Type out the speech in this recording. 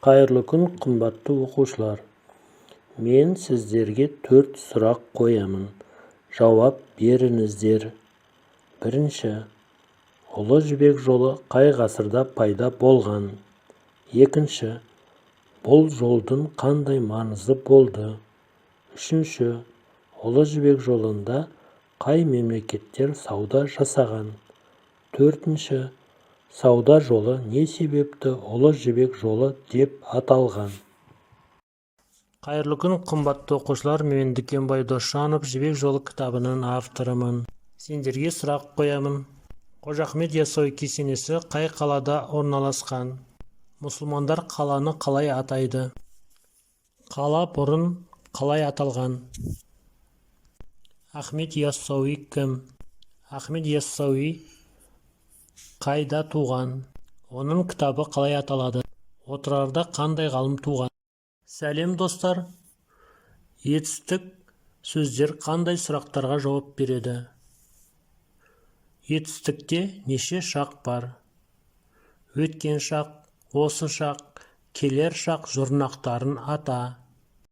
Қайырлы күн, қымбатты оқушылар! Мен сіздерге төрт сұрақ қоямын, жауап беріңіздер. Бірінші: Ұлы Жібек жолы қай ғасырда пайда болған? Екінші: бұл жолдың қандай маңызы болды? Үшінші: Ұлы Жібек жолында қай мемлекеттер сауда жасаған? Төртінші: сауда жолы не себепті Ұлы Жібек жолы деп аталған? Қайырлы күн, қымбатты оқушылар! Мен Дүкенбай Досжанов, «Жібек жолы» кітабының авторымын. Сендерге сұрақ қоямын. Қожа Ахмет Яссауи кесенесі қай қалада орналасқан? Мұсылмандар қаланы қалай атайды? Қала бұрын қалай аталған? Ахмет Яссауи кім? Ахмет Яссауи қайда туған? Оның кітабы қалай аталады? Отырарда қандай ғалым туған? Сәлем, достар! Етістік сөздер қандай сұрақтарға жауап береді? Етістікте неше шақ бар? Өткен шақ, осы шақ, келер шақ жұрнақтарын ата.